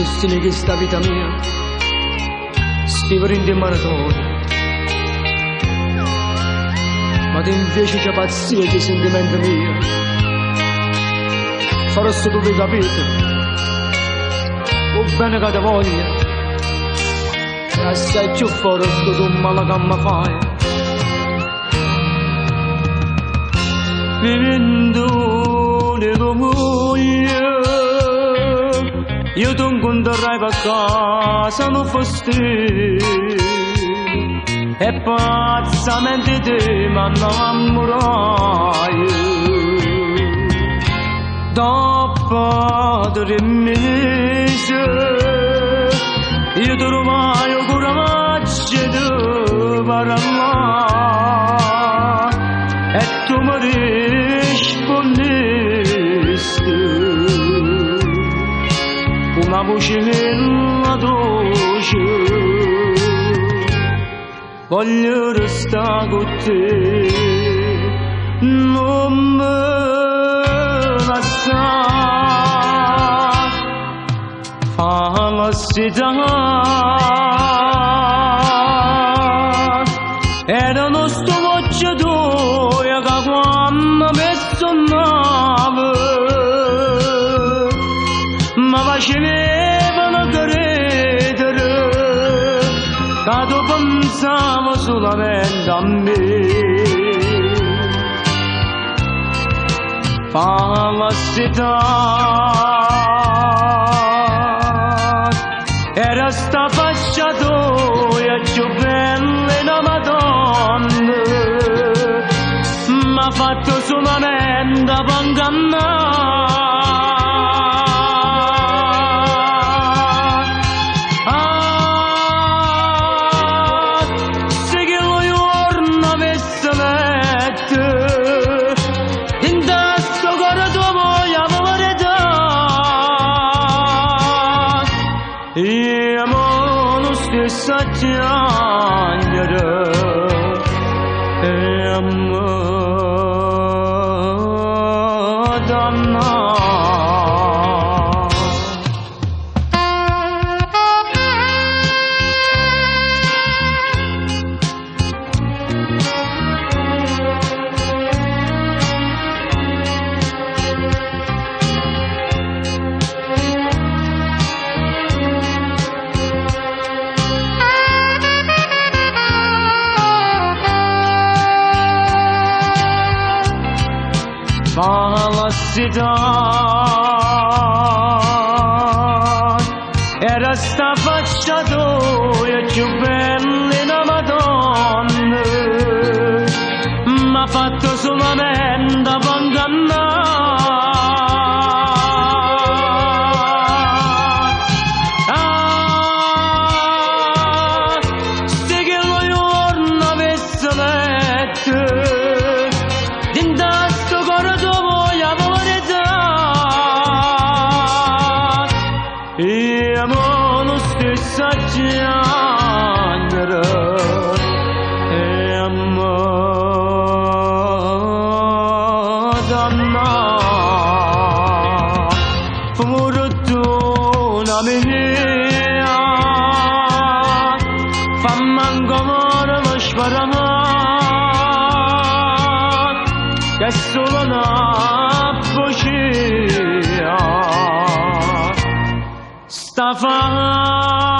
Destino 'e chesta vita mia steva dint' 'e mane toje. Ma tu invece c' 'a pazzia cu 'e sentimente mieje. Forse tu l'hê capito 'o bbene ca te voglio è assaje cchiù forte d' 'o mmale ca me faje. Io ti incontrerei per casa nu festino e pazzamente te m'annamorai. Dopo 3 mesi io trovai 'o coraggio di parlà e tu mi rispondesti con una voce dolce: voglio restare con te, non me lassà. Falsità erano sto voce tua che quando mi sonnavo mi facevano credere che tu pensavi solamente a me. Falsità era sta faccia tua più bella 'e na Madonna, m'ha fatto solamente per ingannare. Ah, se chillu juorno avesse letto dint' sto core tuoio 'a verità, io mo nun stesse a chiagnere e a me dannà. Falsità era sta faccia tua più bella 'e na Madonna, m'ha fatto solamente per ingannare. Ah, se chillu juorno avesse letto dint' sto core tuoio 'a verità, io mo nun stesse a chiagnere e a me dannà. Fortuna mia, fammi ancora sperare che è solo una bugia sta falsità.